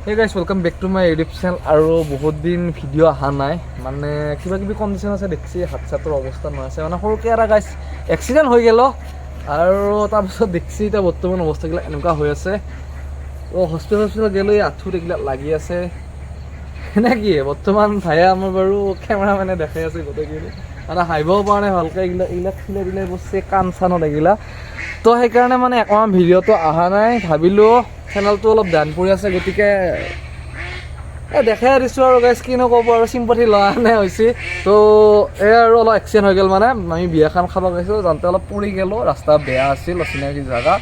Hey guys, welcome back to my YouTube channel. আৰু বহুত দিন ভিডিঅ' অহা নাই, মানে কিবা কিবি কণ্ডিশ্যন আছে দেখছি, হাত চাতৰ অৱস্থা নহয় আছে, মানে সৰুকৈ এটা গাইছ এক্সিডেণ্ট হৈ গ'ল আৰু তাৰপিছত দেখছি এতিয়া বৰ্তমান অৱস্থাবিলাক এনেকুৱা হৈ আছে। তো হস্পিটেল হস্পিটেল গ'লে আঁঠুত এইবিলাক লাগি আছে নে কি। বৰ্তমান ভাইয়ে আমাৰ বাৰু কেমেৰামেনে দেখাই আছে গোটেইখিনি, মানে হাঁহিবও পৰা নাই ভালকৈ, এইবিলাক এইবিলাক চিলাই দিলাই বস্তু কাণ চানত এইগিলা। তো সেইকাৰণে মানে অকণমান ভিডিঅ'টো অহা নাই, ভাবিলোঁ চেনেলটো অলপ ডাউন পৰি আছে, গতিকে এই দেখাই দিছোঁ আৰু গাইছ, কিনো ক'ব আৰু, চিম্পথি লোৱা নাই হৈছে। তো এই আৰু অলপ এক্সিডেণ্ট হৈ গ'ল, মানে আমি বিয়াখন খাব গৈছিলোঁ, যাওঁতে অলপ পৰি গ'লোঁ, ৰাস্তা বেয়া আছিল, অচিনাকি জেগা,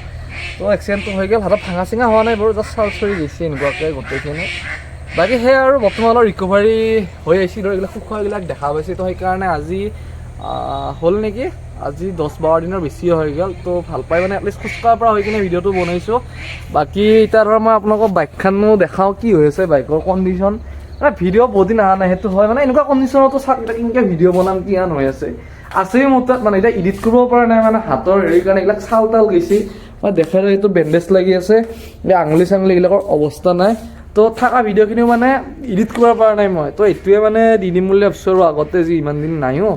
তো এক্সিডেণ্টটো হৈ গ'ল। হাতত ভাঙা চিঙা হোৱা নাই বাৰু, জাষ্ট চাল চৰি গৈছে এনেকুৱাকৈ গোটেইখিনি। বাকী সেয়া আৰু বৰ্তমান অলপ ৰিকভাৰী হৈ আহিছিল আৰু এইবিলাক শুকোৱা এইবিলাক দেখা পাইছে। তো সেইকাৰণে আজি হ'ল নেকি, আজি 10-12 দিনৰ বেছি হৈ গ'ল। তো ভাল পাই মানে এটলিষ্ট খোজকঢ়াৰ পৰা হৈ কিনে ভিডিঅ'টো বনাইছোঁ। বাকী এতিয়া ধৰ মই আপোনালোকক বাইকখনো দেখাওঁ কি হৈ আছে বাইকৰ কণ্ডিশ্যন। মানে ভিডিঅ' বহুত দিন অহা নাই সেইটো হয়, মানে এনেকুৱা কণ্ডিশ্যনতো চাওক এতিয়া কেনেকৈ ভিডিঅ' বনাম কি আন হৈ আছে আছে মোৰ তাত, মানে এতিয়া এডিট কৰিব পৰা নাই, মানে হাতৰ হেৰিৰ কাৰণে এইবিলাক চাল তাল গৈছে। মই দেখাই এইটো বেণ্ডেজ লাগি আছে, এই আঙুলি চাঙুলি এইবিলাকৰ অৱস্থা নাই। তো থকা ভিডিঅ'খিনিও মানে এডিট কৰিব পৰা নাই মই, তো এইটোৱে মানে দি দিম বুলি ভাবিছোঁ আৰু আগতে যি ইমান দিন নাইও।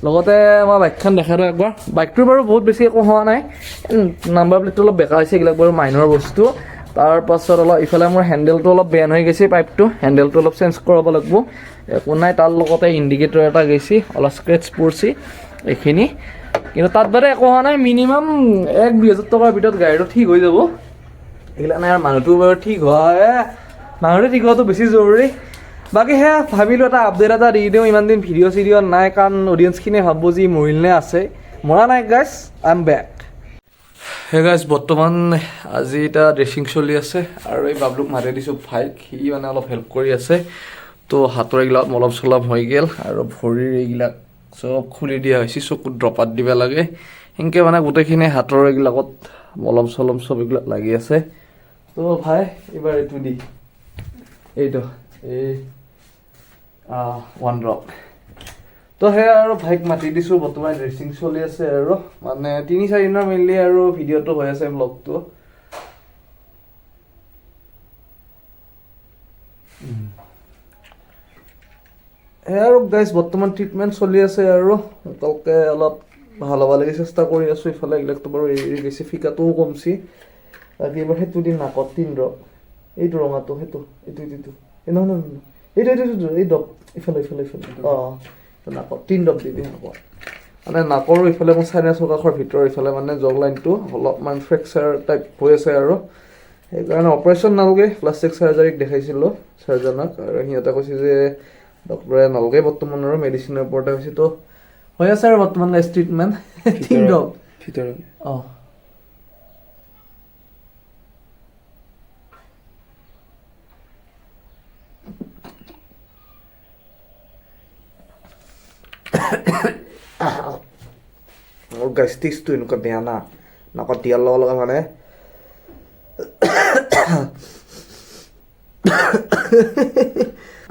লগতে মই বাইকখন দেখাই দিওঁ একবাৰ। বাইকটোৰ বাৰু বহুত বেছি একো হোৱা নাই, নাম্বাৰ প্লেটটো অলপ বেকা হৈছে, এইবিলাক বাৰু মাইনৰ বস্তু। তাৰপাছত অলপ ইফালে মোৰ হেণ্ডেলটো অলপ বেন হৈ গৈছে, পাইপটো হেণ্ডেলটো অলপ চেঞ্জ কৰাব লাগিব, একো নাই। তাৰ লগতে ইণ্ডিকেটৰ এটা গৈছে, অলপ স্ক্ৰেচ পৰিছে এইখিনি, কিন্তু তাত বাৰু একো হোৱা নাই। মিনিমাম 1-2 হাজাৰ টকাৰ ভিতৰত গাড়ীটো ঠিক হৈ যাব, এইবিলাক নাই। আৰু মানুহটো বাৰু ঠিক হোৱা, মানুহটো ঠিক হোৱাটো বেছি জৰুৰী। বাকী সেয়া ভাবিলোঁ এটা আপডেট এটা দি দিওঁ, ইমান দিন ভিডিঅ' চিডিঅ' নাই, কাৰণ অডিয়েঞ্চখিনিয়ে ভাবিব যি মৰিল নে আছে, মৰা নাই guys, I am back. Hey guys, বৰ্তমান আজি এতিয়া ড্ৰেছিং চলি আছে আৰু এই বাবলুক মাতি দিছোঁ ভাইক, সি মানে অলপ হেল্প কৰি আছে। তো হাতৰ এইবিলাক মলম চলম হৈ গ'ল আৰু ভৰিৰ এইবিলাক চব খুলি দিয়া হৈছে, চকুত ড্ৰপাত দিব লাগে, সেনেকৈ মানে গোটেইখিনি হাতৰ এইবিলাকত মলম চলম চব এইবিলাক লাগি আছে। তো ভাই এইবাৰ এইটো দি এইটো এই ওৱান ড্ৰপ। তো সেয়া আৰু ভাইক মাতি দিছোঁ, বৰ্তমান ড্ৰেছিং চলি আছে আৰু মানে 3-4 দিনৰ মেইনলি আৰু ভিডিঅ'টো হৈ আছে ব্লগটো। সেয়া আৰু গাইজ বৰ্তমান ট্ৰিটমেণ্ট চলি আছে আৰু সোনকালকে অলপ ভাল হ'ব লাগি চেষ্টা কৰি আছোঁ। ইফালে এইবিলাকতো বাৰু এৰি গৈছে, ফিকাটোও কমছি। বাকী এইবাৰ সেইটো দিন নাকত 3 ড্ৰপ, এইটো ৰঙাটো, সেইটো এইটো এইটো এইটো এই নহয় নহয় নহয় এইটো এইটো এইটো এই ড্ৰপ ইফালে ইফালে ইফালে, অঁ নাকত 3 ড্ৰপ দিবি সেনেকুৱা। মানে নাকৰো ইফালে মোৰ চাইনাছৰ কাষৰ ভিতৰৰ ইফালে মানে জগ লাইনটো অলপমান ফ্ৰেকচাৰ টাইপ হৈ আছে আৰু সেইকাৰণে অপাৰেশ্যন নালাগে। প্লাষ্টিক চাৰ্জাৰীক দেখাইছিলোঁ চাৰ্জনক, আৰু সিহঁতে কৈছে যে ডক্টৰে নালাগে বৰ্তমান আৰু মেডিচিনৰ ওপৰতে হৈছে। তো হৈ আছে আৰু বৰ্তমান ট্ৰিটমেণ্ট 3 ড্ৰপ ভিতৰত। অঁ মোৰ গেষ্টিক্সটো এনেকুৱা বেয়া না, নাকত দিয়াৰ লগে লগে মানে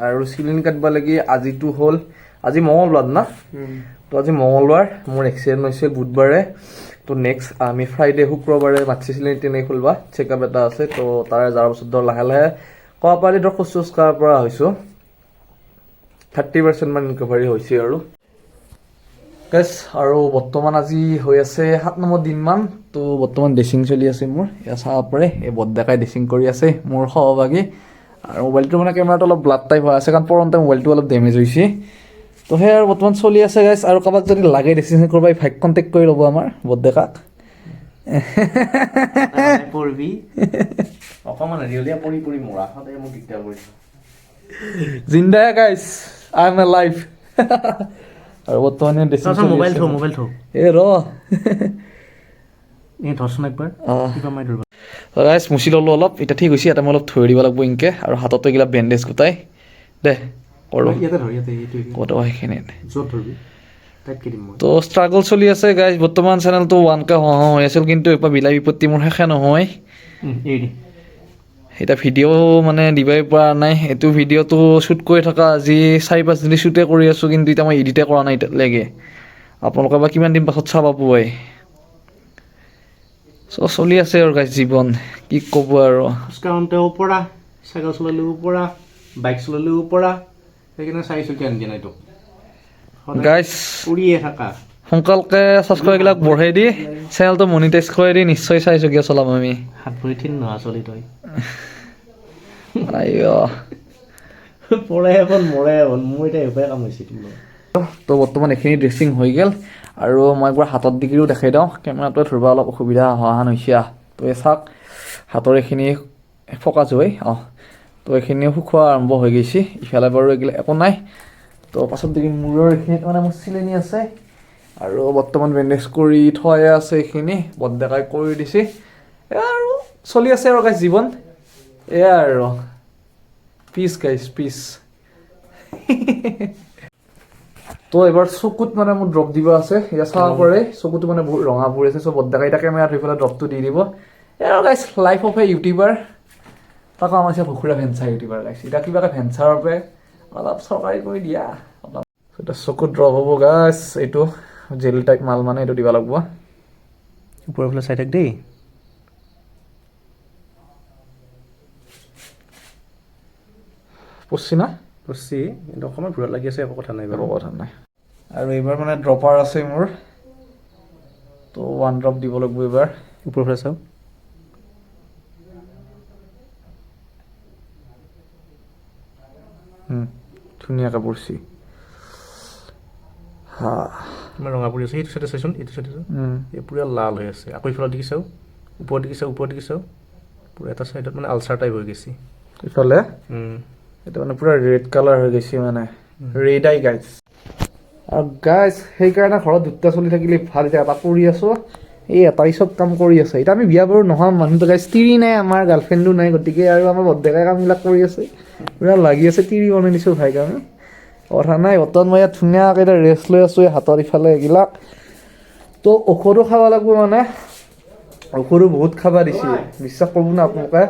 আৰু চিলিন কাটিব লাগি। আজিতো হ'ল আজি মঙলবাৰ না, তো আজি মঙলবাৰ, মোৰ এক্সিডেণ্ট হৈছে বুধবাৰে। তো নেক্সট আমি ফ্ৰাইডে শুক্ৰবাৰে মাতছি চিলিন তেনেকৈ খুলবা চেকআপ এটা আছে। তো তাৰে যোৱাৰ পাছত ধৰ লাহে লাহে ক'ব পাৰি ধৰ খোজ চোজ কাঢ়াৰ পৰা হৈছোঁ, 30% মান ৰিকভাৰী হৈছে আৰু গাইছ। আৰু বৰ্তমান আজি হৈ আছে 7 নম্বৰ দিনমান। তো বৰ্তমান ড্ৰেছিং চলি আছে মোৰ, এয়া চাব পাৰে এই বৰডেকাই ড্ৰেছিং কৰি আছে মোৰ সহভাগী। আৰু মোবাইলটো মানে কেমেৰাটো অলপ ব্লাড টাইপ হৈ আছে, কাৰণ পৰন্তে মোবাইলটো অলপ ডেমেজ হৈছে। তো সেই আৰু বৰ্তমান চলি আছে গাইছ। আৰু কাৰোবাক যদি লাগে ড্ৰেছিং কৰিব, এই ভাইক কণ্টেক্ট কৰি ল'ব আমাৰ বৰডেকাক। পঢ়বি অকণমান হেৰি হ'লে পৰি পৰি মৰা সদায় মোক দিগদাৰ কৰিছে। জিন্দা গাইছ, I am A life. আৰু বৰ্তমানে ড্ৰেছিং মোবাইল থ, মোবাইল থ। এই ৰ এই ধৰচোন একবাৰ, কিবা মাৰি ধৰিব। গাইছ মুচি ল'লোঁ অলপ, এতিয়া ঠিক হৈছে। ইয়াতে মই অলপ থৈ দিব লাগিব ইনকে, আৰু হাততো এইগিলা বেণ্ডেজ গোটাই দে কৰোঁ। ইয়াতে ধৰ, ইয়াতে এইটো ক'ত সেইখিনিত য'ত ধৰবি তাইতকৈ দিম মই। তো ষ্ট্ৰাগল চলি আছে গাইজ। বৰ্তমান চেনেলটো 1K হওঁ হৈ আছিল, কিন্তু এইবাৰ বিলাই বিপত্তি মোৰ শেষে নহয়। এৰি দি। এতিয়া ভিডিঅ' মানে দিবই পৰা নাই। এইটো ভিডিঅ'টো শ্বুট কৰি থকা আজি 4-5 দিন শ্বুটে কৰি আছোঁ, কিন্তু এতিয়া মই এডিটে কৰা নাই এতিয়ালৈকে। আপোনালোকে বা কিমান দিন পাছত চাব পাবই। চ' চলি আছে আৰু গাইজ জীৱন, কি ক'ব আৰু। খোজকাঢ়োঁতেও পৰা, চাইকেল চলালেও পৰা, বাইক চলালেও পৰা, সেইকাৰণে চাৰিচকীয়া আনি দিয়া নাই তোক। গাইছ, পৰিয়ে থাকা। সোনকালকে ছাবস্ক্ৰাইবিলাক বঢ়াই দি চেনেলটো মনিটাইজ কৰি দি নিশ্চয় চাৰিচকীয়া চলাম আমি। হাত ভৰি থিন নোহোৱা চলি তই। আইঅ। পৰে এখন মৰে এখন, মোৰ এতিয়া এবাৰ কাম হৈছে তোৰ লগত। তো বৰ্তমান এইখিনি ড্ৰেছিং হৈ গ'ল আৰু মই একবাৰ হাতত ডিগ্ৰীও দেখাই দিওঁ। কেমেৰাটোৱে ধৰিব অলপ অসুবিধা হোৱা হেন হৈছে। তো এই চাওক, হাতৰ এইখিনি ফ'কাছ হৈ, তো এইখিনিও শুকোৱা আৰম্ভ হৈ গৈছে। ইফালে বাৰু এইগিলা একো নাই। তো পাছত দেখি মূৰৰ এইখিনিত মানে মোৰ চিলনি আছে আৰু বৰ্তমান বেণ্ডেজ কৰি থোৱাই আছে, এইখিনি বৰডেকাই কৰি দিছে। এয়া আৰু চলি আছে আৰু গাইছ জীৱন, এয়া আৰু পিচ গাইছ পিচ। তো এবাৰ চকুত মানে মোৰ ড্ৰপ দিব আছে, এতিয়া চাব পাৰে চকুটো মানে বহুত ৰঙা পৰি আছে। চ' বৰডেকাই এতিয়া কেমেৰা ধৰি পেলাই ড্ৰপটো দি দিব। এয়া আৰু গাইছ লাইফ অফ এ ইউটিউবাৰ, তাকো আমাৰ আছে ভুখুৰা ভেঞ্চাৰ ইউটিউবাৰ গাইছ। এতিয়া কিবাকে ভেঞ্চাৰৰ বাবে অলপ চৰকাৰী কৰি দিয়া অলপ। এতিয়া চকুত ড্ৰপ হ'ব গাইছ, এইটো জেল টাইপ মাল মানে এইটো দিব লাগিব। ওপৰৰ ফালে চাই থাক দেই। পৰছি না? পৰছি, কিন্তু অকণমান ভূৰত লাগি আছে, একো কথা নাই বাৰু। একো কথা নাই। আৰু এইবাৰ মানে ড্ৰপাৰ আছে মোৰ, তো ওৱান ড্ৰপ দিব লাগিব এইবাৰ। ওপৰৰ ফালে চাওঁ। ধুনীয়াকৈ পৰছি। হা। ইমান ৰঙা পৰি আছে, সেইটো চাইডে চাইচোন, এইটো চাইডে চাওঁ। এই পূৰা লাল হৈ আছে। আকৌ ইফালৰ দিগি চাওঁ, ওপৰৰ দিগি চাওঁ, ওপৰৰ দিগি চাওঁ, পূৰা এটা চাইডত মানে আলচাৰ টাইপ হৈ গৈছে। ইফালে এইটো মানে পূৰা ৰেড কালাৰ হৈ গৈছে, মানে ৰেড আই গাইছ। আৰু গাইছ সেইকাৰণে ঘৰত দুটা চলি থাকিলে ভাল। এতিয়া এটা কৰি আছোঁ, এই এটাই চব কাম কৰি আছে। এতিয়া আমি বিয়া বাৰু নোহোৱা মানুহটো গাইছ, তিৰি নাই আমাৰ, গাৰ্লফ্ৰেণ্ডো নাই, গতিকে আৰু আমাৰ বৰডেকাই কামবিলাক কৰি আছে, পূৰা লাগি আছে। তিৰি বনাই দিছোঁ ভাইক আমি, কথা নাই। বৰ্তমান মই ইয়াত ধুনীয়াকৈ এতিয়া ৰেষ্ট লৈ আছোঁ, এই হাতত ইফালে এইগিলাক। তো ঔষধো খাব লাগিব, মানে ঔষধো বহুত খাব দিছে, বিশ্বাস কৰিব না আপোনালোকে,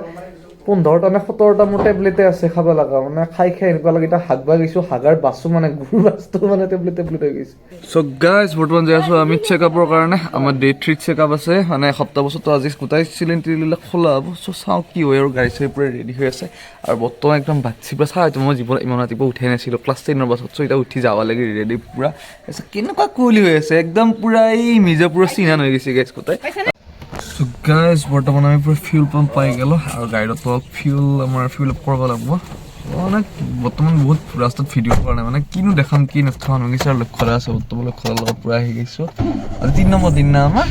15টা নে 17টা মোৰ টেবলেটে আছে খাব লগা। মানে খাই খাই এনেকুৱা লাগে এতিয়া হাগবা গৈছোঁ, হাগাৰ বাছো মানে গুৰ বাছটো মানে টেবলেট টেবলেট হৈ গৈছে। চ' গাইজ বৰ্তমান যাই আছোঁ আমি চেকআপৰ কাৰণে, আমাৰ ডে 3ত চেকআপ আছে, মানে এসপ্তাহ পাছতো আজি গোটেই চিলিন তিলিবিলাক খোলা হ'ব। চ' চাওঁ কি হয় আৰু গাড়ী চাড়ী পূৰা ৰেডি হৈ আছে। আৰু বৰ্তমান একদম বাচ্ছি পৰা চাওঁ, মই জীৱনত ইমান ৰাতিপুৱা উঠাই নাছিলোঁ ক্লাছ 10ৰ পাছত। চ' এতিয়া উঠি যাব লাগে ৰেডি পূৰা। তাৰপিছত কেনেকুৱা কুঁৱলী হৈ আছে একদম পূৰা, এই মিৰ্জাপুৰৰ চিনান হৈ গৈছে গাইজ গোটেই। চ' গাইজ বৰ্তমান আমি পূৰা ফিউল পাম্প পাই গ'লোঁ আৰু গাড়ীত অলপ ফিউল আমাৰ ফিউল আপ কৰিব লাগিব। মানে বৰ্তমান বহুত ৰাস্তাত ভিডিঅ' কৰা নাই, মানে কিনো দেখাম কি নেদেখাম হৈ গৈছে। আৰু লক্ষ্য আছে বৰ্তমান, লক্ষ্যৰ লগত পূৰা আহি গৈছোঁ। আজি 3 নম্বৰ দিন না আমাৰ,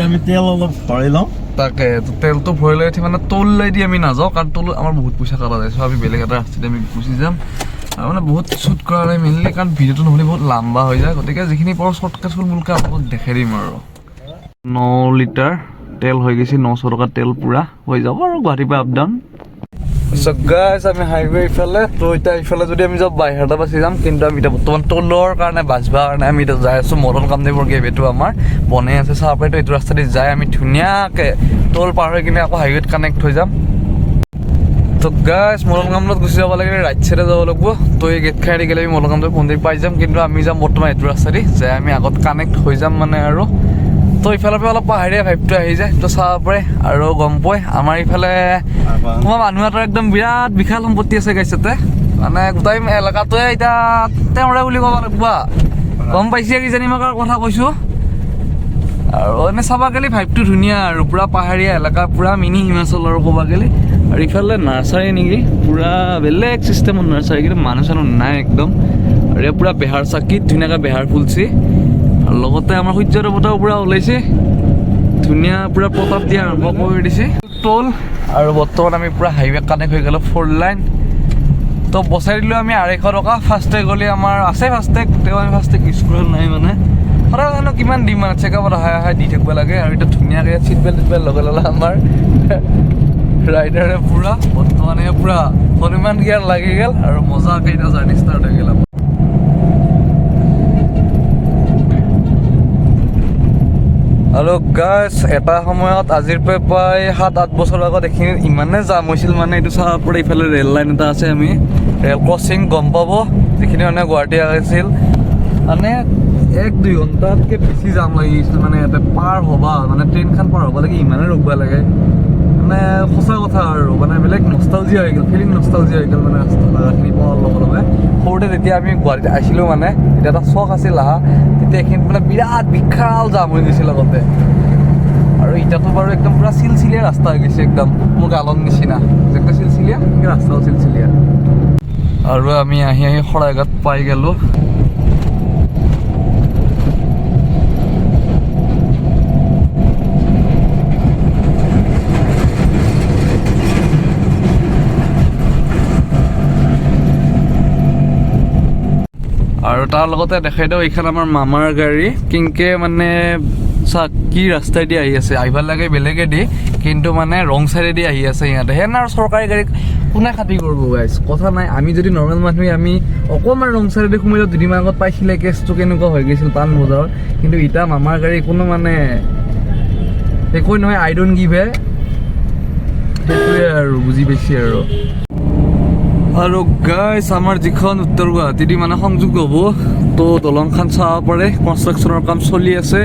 আমি তেল অলপ ভৰাই লওঁ। তাকে তেলটো ভৰাই লৈ উঠি মানে টোল দি আমি নাযাওঁ, কাৰণ টোল আমাৰ বহুত পইচা কটা যায়। চ' আমি বেলেগ এটা ৰাস্তাত আমি গুচি যাম। আৰু মানে বহুত শ্বুট কৰা নাই মেইনলি, কাৰণ ভিডিঅ'টো নহ'লে বহুত লম্বা হৈ যায়, গতিকে যিখিনি পাৰোঁ শ্বৰ্টকাট ফুলমূলকৈ আপোনালোকক দেখাই দিম। আৰু 9 লিটাৰ তেল হৈ গৈছে, 900 টকা তেল পূৰা হৈ যাব আৰু গুৱাহাটীৰ পৰা আপ ডাউন। চ' গাইজ আমি হাইৱে ইফালে, তো এতিয়া ইফালে যদি আমি যাওঁ বাইহাটা বাচি যাম, কিন্তু আমি এতিয়া বৰ্তমান টোলৰ কাৰণে বাচবাৰ কাৰণে আমি এতিয়া যাই আছোঁ মদন কামদেৱৰ গেপ, এইটো আমাৰ বনাই আছে চাব পাৰি। তো এইটো ৰাস্তাদি যাই আমি ধুনীয়াকৈ টোল পাৰ হৈ কিনে আকৌ হাইৱেত কানেক্ট হৈ যাম। তো গাইজ মদন কামদেৱত গুচি যাব লাগিলে ৰাইট চাইডে যাব লাগিব। তো এই গেট খাই গ'লে আমি মদন কামদেৱ মন্দিৰ পাই যাম, কিন্তু আমি যাম বৰ্তমান এইটো ৰাস্তাদি যাই আমি আগত কানেক্ট হৈ যাম মানে। আৰু তো ইফালৰ পৰা অলপ পাহাৰীয়া ভাইবটো আহি যায়, তো চাব পাৰে আৰু গম পোৱাই আমাৰ ইফালে তোমাৰ মানুহ এটাৰ একদম বিৰাট বিশাল সম্পত্তি আছে গাইছ তাতে, মানে গোটেই এলেকাটোৱে এতিয়া তেওঁৰে বুলি ক'ব লাগিব। গম পাইছে কিজানি মই কাৰ কথা কৈছোঁ। আৰু এনে চাব গ'লে ভাইবটো ধুনীয়া আৰু পূৰা পাহাৰীয়া এলেকা, পূৰা মিনি হিমাচল আৰু ক'ব গ'লে। আৰু ইফালে নাৰ্চাৰী নেকি, পূৰা বেলেগ চিষ্টেমত নাৰ্চাৰী, কিন্তু মানুহ চানুহ নাই একদম। আৰু ইয়াত পূৰা বেহাৰ চাকিত ধুনীয়াকৈ বেহাৰ ফুলছে, আৰু লগতে আমাৰ সূৰ্য দেৱতাও পূৰা ওলাইছে, ধুনীয়া পূৰা প্ৰতাপ দিয়া আৰম্ভ কৰি দিছে টোল। আৰু বৰ্তমান আমি পূৰা হাইৱে কানেক্ট হৈ গ'লো 4 লাইন। তো বচাই দিলোঁ আমি 250 টকা। ফাষ্টেগ গ'লে আমাৰ আছে ফাষ্টেগ, তেওঁ আমি ফাষ্টেগ ইউজ কৰা নাই, মানে সদায় জানো কিমান দিম, মানে চেকআপত আহাই আহাই দি থাকিব লাগে। আৰু এতিয়া ধুনীয়াকৈ চিট বেল্ট টিট বেল্ট লগাই ল'লে আমাৰ ৰাইডাৰে পূৰা বৰ্তমানে পূৰা হনুমান গিয়াৰ লাগি গ'ল আৰু মজাকৈ এতিয়া জাৰ্ণি ষ্টাৰ্ট হৈ গ'ল আমাৰ। আৰু গাইছ এটা সময়ত আজিৰ পৰা প্ৰায় 7-8 বছৰ আগত এইখিনিত ইমানে জাম হৈছিল, মানে এইটো চাব পৰা ইফালে ৰেল লাইন এটা আছে, আমি ৰেল ক্ৰছিং গম পাব যিখিনি মানে গুৱাহাটী আহিছিল, মানে 1-2 ঘণ্টাতকৈ বেছি জাম লাগি গৈছিল। মানে ইয়াতে পাৰ হ'বা মানে ট্ৰেইনখন পাৰ হ'ব লাগে ইমানে ৰখিব লাগে, মানে সঁচা কথা আৰু মানে বেলেগ নষ্টালজিয়া হৈ গ'ল, ফিলিং নষ্টালজিয়া হৈ গ'ল। মানে ৰাস্তা জেগাখিনি পোৱাৰ লগে লগে সৰুতে যেতিয়া আমি গুৱাহাটীত আহিছিলোঁ, মানে তেতিয়া এটা চখ আছিল আহা, তেতিয়া এইখিনিত মানে বিৰাট বিশাল জাম হৈ গৈছিল আগতে। আৰু এতিয়াতো বাৰু একদম পূৰা চিলচিলীয়া ৰাস্তা হৈ গৈছে, একদম মোৰ গালৰ নিচিনা যেনেকৈ চিলচিলীয়া, সেনেকৈ ৰাস্তাও চিলচিলীয়া। আৰু আমি আহি আহি শৰাইঘাট পাই গ'লোঁ। আৰু তাৰ লগতে দেখাই দিওঁ, এইখন আমাৰ মামাৰ গাড়ী। কিনকে মানে চাওক কি ৰাস্তাইদি আহি আছে। আহিব লাগে বেলেগেদি, কিন্তু মানে ৰং চাইডেদি আহি আছে সিহঁতে। সেনে আৰু চৰকাৰী গাড়ী কোনে খাতি কৰিব গাইছ? কথা নাই, আমি যদি নৰ্মেল মানুহে আমি অকণমান ৰং চাইডেদি সোমাই যাওঁ, দুদিনমান আগত পাইছিলে কেছটো কেনেকুৱা হৈ গৈছিল পাণ বজাৰত। কিন্তু এতিয়া মামাৰ গাড়ী কোনো মানে একো নহয়, আই don't give a, সেইটোৱে আৰু বুজি পাইছে। আৰু গাইছ, আমাৰ যিখন উত্তৰ গুৱাহাটীদি মানে সংযোগ হ'ব, তো দলংখন চাব পাৰে, কনষ্ট্ৰাকশ্যনৰ কাম চলি আছে।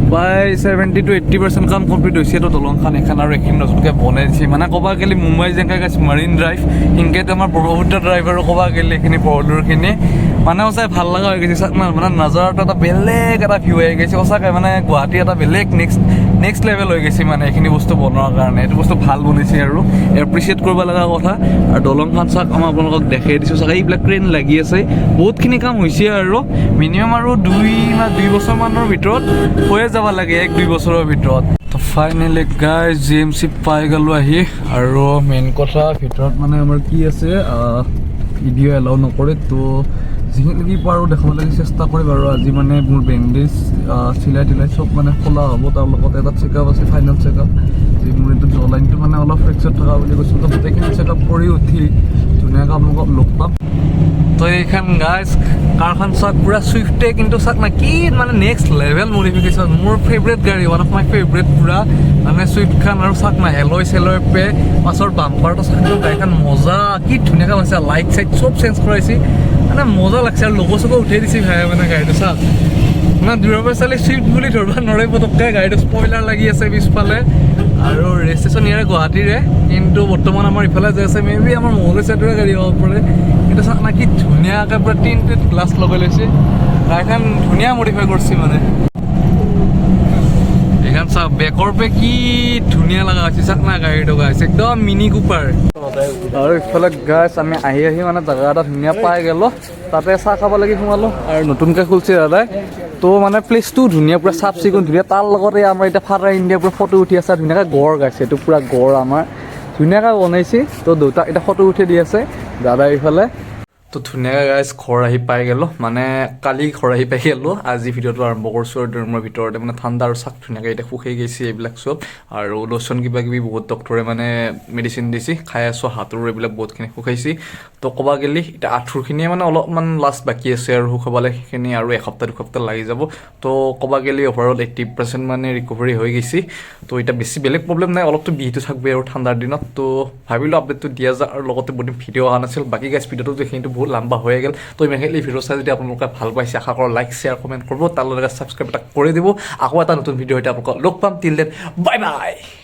প্ৰায় 70 টু 80% কাম কমপ্লিট হৈছে। তো দলংখন এখন আৰু এইখিনি নতুনকৈ বনাই দিছে। মানে ক'ব গ'লে মুম্বাই যেনেকৈ গাইছ মাৰিন ড্ৰাইভ, সেনেকৈ আমাৰ ব্ৰহ্মপুত্ৰ ড্ৰাইভ। আৰু ক'ব গ'লে এইখিনি বৰদোৰখিনি মানে সঁচাই ভাল লগা হৈ গৈছে। চাওক না, মানে নাজাৰাটো এটা বেলেগ এটা ভিউ আহি গৈছে। সঁচাকৈ মানে গুৱাহাটী এটা বেলেগ নেক্সট লেভেল হৈ গৈছে। মানে এইখিনি বস্তু বনোৱাৰ কাৰণে এইটো বস্তু ভাল বনিছে আৰু এপ্ৰিচিয়েট কৰিব লগা কথা। আৰু দলংখন চাওক, আমাৰ আপোনালোকক দেখাই দিছোঁ। চাওক, এইবিলাক ক্ৰেন লাগি আছে, বহুতখিনি কাম হৈছে। আৰু মিনিমাম আৰু 2 বা 2 বছৰমানৰ ভিতৰত হৈয়ে যাব লাগে, 1-2 বছৰৰ ভিতৰত। তো ফাইনেলি গাইজ, জিএমচি পাই গ'লোঁ আহি। আৰু মেইন কথা, ভিতৰত মানে আমাৰ কি আছে, ভিডিঅ' এলাউ নকৰে। তো যিখিনি পাৰোঁ দেখাব লাগি চেষ্টা কৰিম। আৰু আজি মানে মোৰ বেণ্ডেজ চিলাই তিলাই চব মানে খোলা হ'ব। তাৰ লগতে এটা চেকআপ আছে, ফাইনেল চেকআপ, যি মোৰ এইটো জ লাইনটো মানে অলপ ফ্ৰেকচাৰ থকা বুলি কৈছোঁ। তো গোটেইখিনি চেকআপ কৰি উঠি ধুনীয়াকৈ আপোনালোকক লগ পাম। তো এইখন গাইজ কাৰখন চাওক, পূৰা চুইফ্টে, কিন্তু চাওক না কি মানে নেক্সট লেভেল মডিফিকেশ্যন। মোৰ ফেভৰেট গাড়ী, ওৱান অফ my favourite পূৰা মানে চুইফ্টখন। আৰু চাওক না, এলয় চেলয় পে পাছৰ বাম্পাৰটো চাওক, গাড়ীখন মজা, কি ধুনীয়াকৈ বনাইছে। লাইট চাইট চব চেঞ্জ কৰাইছে, মানে মজা লাগছে। আৰু লগো চগো উঠাই দিছে ভাই। মানে গাড়ীটো চাওক, মানে দূৰৰ পৰা চালে চুইফ্ট বুলি ধৰিব নোৱাৰে পটককৈ। গাড়ীটো স্পইলাৰ লাগি আছে পিছফালে। আৰু ৰেজিষ্ট্ৰেশ্যন ইয়াৰে গুৱাহাটীৰে, কিন্তু বৰ্তমান আমাৰ ইফালে যাই আছে। মে বি আমাৰ মঙলদৈ চাইডৰে গাড়ী হ'ব পাৰে। কিন্তু চাওক না, কি ধুনীয়াকৈ পূৰা টিনটেড গ্লাছ লগাই লৈছে। গাড়ীখন ধুনীয়া মডিফাই কৰিছে। মানে এইখন চাওক, বেকৰ পে কি ধুনীয়া লগা হৈছে। চাওক না গাড়ীটো গাইছে, একদম মিনি কুপাৰ। আৰু ইফালে গাইছ, আমি আহি আহি মানে জেগা এটা ধুনীয়া পাই গ'লো, তাতে চাহ খাব লাগি সোমালোঁ। আৰু নতুনকৈ খুলছে দাদাই। তো মানে প্লেচটো ধুনীয়া, পূৰা চাফ চিকুণ ধুনীয়া। তাৰ লগতে আমাৰ এতিয়া ফাদাৰ ইণ্ডিয়া পূৰা ফটো উঠি আছে। ধুনীয়াকৈ গড় গাইছে, এইটো পূৰা গড় আমাৰ ধুনীয়াকৈ বনাইছে। তো দেউতাক এতিয়া ফটো উঠি দি আছে দাদা ইফালে। তো ধুনীয়াকৈ গাইজ ঘৰ আহি পাই গ'লোঁ, মানে কালি ঘৰ আহি পাই গ'লোঁ। আজি ভিডিঅ'টো আৰম্ভ কৰিছোঁ। আৰু ৰুমৰ ভিতৰতে মানে ঠাণ্ডা। আৰু চাক, ধুনীয়াকৈ এতিয়া শুকাই গৈছে এইবিলাক চব। আৰু লোচন কিবা কিবি বহুত ডক্টৰে মানে মেডিচিন দিছে, খাই আছোঁ। হাতৰো এইবিলাক বহুতখিনি শুকাইছে। তো ক'বা গ'লে এতিয়া আঁঠুৰখিনিয়ে মানে অলপমান লাষ্ট বাকী আছে আৰু শুকাবলৈ, সেইখিনি আৰু এসপ্তাহ দুসপ্তাহ লাগি যাব। তো ক'বা গ'লে অভাৰঅল 80% মানে ৰিকভাৰী হৈ গৈছে। তো এতিয়া বেছি বেলেগ প্ৰব্লেম নাই, অলপতো বিহটো থাকবে আৰু ঠাণ্ডাৰ দিনত। তো ভাবিলোঁ আপডেটটো দিয়া যাক। আৰু লগতে বহুত দিন ভিডিঅ' অহা নাছিল। বাকী গাইজ, ভিডিঅ'টো এইখিনিতো বহুত লম্বা হৈ গ'ল। তো ইমানখিনি ভিডিঅ' চাই যদি আপোনালোকে ভাল পাইছে, আশা কৰোঁ লাইক, শ্বেয়াৰ, কমেণ্ট কৰিব, তাৰ লগতে ছাবস্ক্ৰাইব এটা কৰি দিব। আকৌ এটা নতুন ভিডিঅ' সৈতে আপোনালোকক লগ পাম। Till then, bye bye.